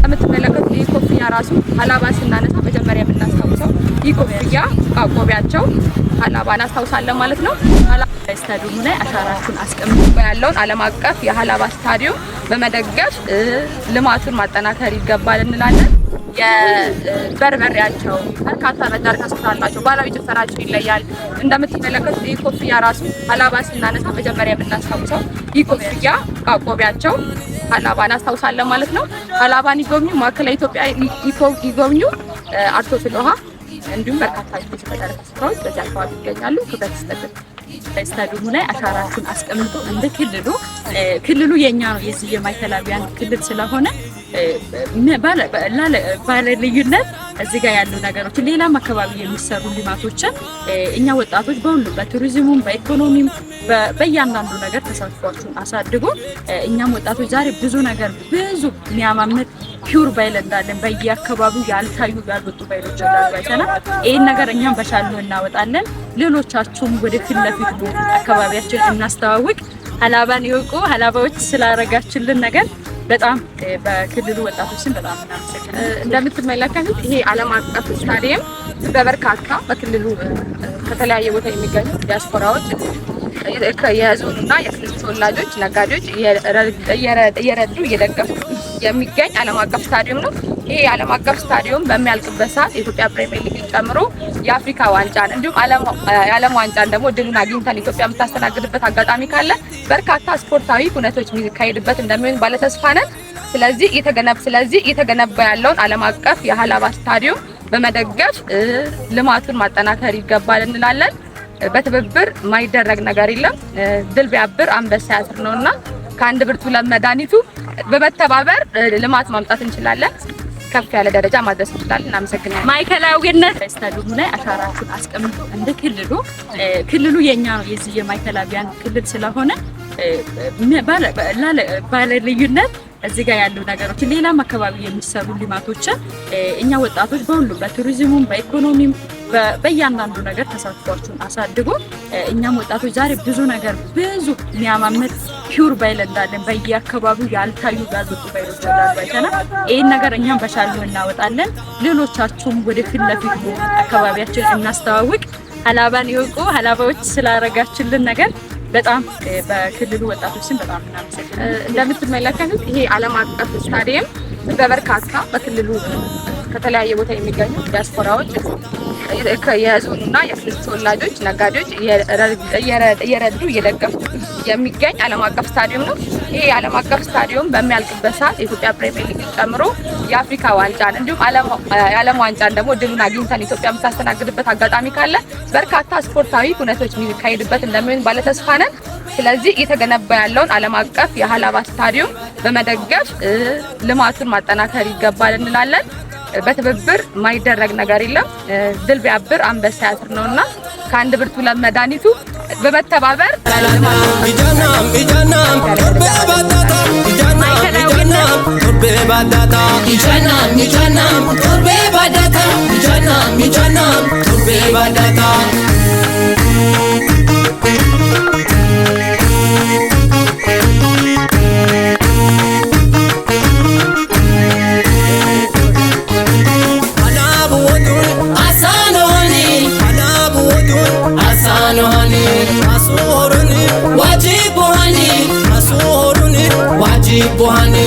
እንደምትመለከቱት ይህ ኮፍያ ራሱ ሀላባ ስናነሳ መጀመሪያ የምናስታውሰው ይህ ኮፍያ ቆቢያቸው ሀላባ እናስታውሳለን ማለት ነው። ስታዲየሙ ላይ አሻራችሁን አስቀምጡ። ያለውን ዓለም አቀፍ የሀላባ ስታዲየም በመደገፍ ልማቱን ማጠናከር ይገባል እንላለን። የበርበሬያቸው በርካታ መዳረሻ ስፍራ አላቸው። ባህላዊ ጭፈራቸው ይለያል። እንደምትመለከቱት ይህ ኮፍያ ራሱ ሀላባ ስናነሳ መጀመሪያ የምናስታውሰው ይህ ኮፍያ ቆቢያቸው ሀላባ እናስታውሳለን ማለት ነው። ሀላባን ይጎብኙ፣ ማዕከላዊ ኢትዮጵያ ይጎብኙ፣ አርቶ ፍል ውሃ እንዲሁም በርካታ መዳረሻ ስፍራዎች በዚህ አካባቢ ይገኛሉ። ክብረት ይስጥልን። ስታዲየሙ ላይ አሻራችሁን አስቀምጡ። እንደ ክልሉ ክልሉ የኛ ነው፣ የዚህ የማዕከላዊያን ክልል ስለሆነ ባለ ልዩነት እዚህ ጋር ያሉ ነገሮችን ሌላም አካባቢ የሚሰሩ ልማቶችን እኛ ወጣቶች በሁሉም በቱሪዝሙም በኢኮኖሚም በእያንዳንዱ ነገር ተሳትፏችሁን አሳድጉ። እኛም ወጣቶች ዛሬ ብዙ ነገር ብዙ የሚያማምር pure ባህል እንዳለን በየአካባቢው ያልታዩ ያልወጡ ባህሎች እንዳሉ አይተናል። ይህን ነገር እኛም በቻልነው እናወጣለን። ሌሎቻችሁም ወደ ፊት ለፊት አካባቢያችን እናስተዋውቅ። ሀላባን ይወቁ። ሀላባዎች ስላረጋችልን ነገር በጣም በክልሉ ወጣቶች ስም በጣም እናመሰግናለን። እንደምትመለከቱት ይሄ ዓለም አቀፍ ስታዲየም በበርካታ በክልሉ ከተለያየ ቦታ የሚገኙ ዲያስፖራዎች፣ የዞኑና የክልሉ ተወላጆች፣ ነጋዴዎች እየረዱ እየደገፉ የሚገኝ ዓለም አቀፍ ስታዲየም ነው። ይሄ ዓለም አቀፍ ስታዲየም በሚያልቅበት ሰዓት የኢትዮጵያ ፕሪሚየር ሊግን ጨምሮ የአፍሪካ ዋንጫን እንዲሁም የዓለም ዋንጫን ደግሞ ድሉን አግኝተን ኢትዮጵያ የምታስተናግድበት አጋጣሚ ካለ በርካታ ስፖርታዊ ሁነቶች የሚካሄድበት እንደሚሆን ባለተስፋ ነን። ስለዚህ እየተገነባ ያለውን ዓለም አቀፍ የሀላባ ስታዲየም በመደገፍ ልማቱን ማጠናከር ይገባል እንላለን። በትብብር ማይደረግ ነገር የለም። ድል ቢያብር አንበሳ ያስር ነውና ከአንድ ብርቱ ለመድኃኒቱ በመተባበር ልማት ማምጣት እንችላለን። ከፍ ያለ ደረጃ ማድረስ እንችላለን። እናመሰግናለን። ማዕከላዊነት ስታዲየሙ ላይ አሻራችሁን አስቀምጡ። እንደ ክልሉ ክልሉ የኛ ነው፣ የዚህ የማዕከላዊያን ክልል ስለሆነ ባለ ልዩነት እዚህ ጋር ያሉ ነገሮችን ሌላም አካባቢ የሚሰሩ ልማቶችን እኛ ወጣቶች በሁሉም በቱሪዝሙም በኢኮኖሚም በእያንዳንዱ ነገር ተሳትፏችሁን አሳድጉ። እኛም ወጣቶች ዛሬ ብዙ ነገር ብዙ የሚያማምር pure ባህል እንዳለን በየአካባቢው ያልታዩ ያልወጡ ባህሎች እንዳሉ አይተናል። ይህን ነገር እኛም በቻልነው እናወጣለን። ሌሎቻችሁም ወደ ፊት ለፊት አካባቢያችን እናስተዋውቅ። ሀላባን ይወቁ። ሀላባዎች ስላረጋችልን ነገር በጣም በክልሉ ወጣቶች ስም በጣም እናመሰግናለን። እንደምትመለከቱት ይሄ ዓለም አቀፍ ስታዲየም በበርካታ በክልሉ ከተለያየ ቦታ የሚገኙ ዲያስፖራዎች፣ የዞኑና የክልሉ ተወላጆች፣ ነጋዴዎች እየረዱ እየደገፉ የሚገኝ ዓለም አቀፍ ስታዲየም ነው። ይሄ ዓለም አቀፍ ስታዲየም በሚያልቅበት ሰዓት የኢትዮጵያ ፕሪሚየር ሊግን ጨምሮ የአፍሪካ ዋንጫን እንዲሁም የዓለም ዋንጫን ደግሞ ድሉን አግኝተን ኢትዮጵያ የምታስተናግድበት አጋጣሚ ካለ በርካታ ስፖርታዊ ሁነቶች የሚካሄድበት እንደሚሆን ባለተስፋ ነን። ስለዚህ እየተገነባ ያለውን ዓለም አቀፍ የሀላባ ስታዲየም በመደገፍ ልማቱን ማጠናከር ይገባል እንላለን። በትብብር ማይደረግ ነገር የለም። ድል ቢያብር አንበሳ ያስር ነውና ከአንድ ብርቱ ለመድኃኒቱ በመተባበር Wajibuhani,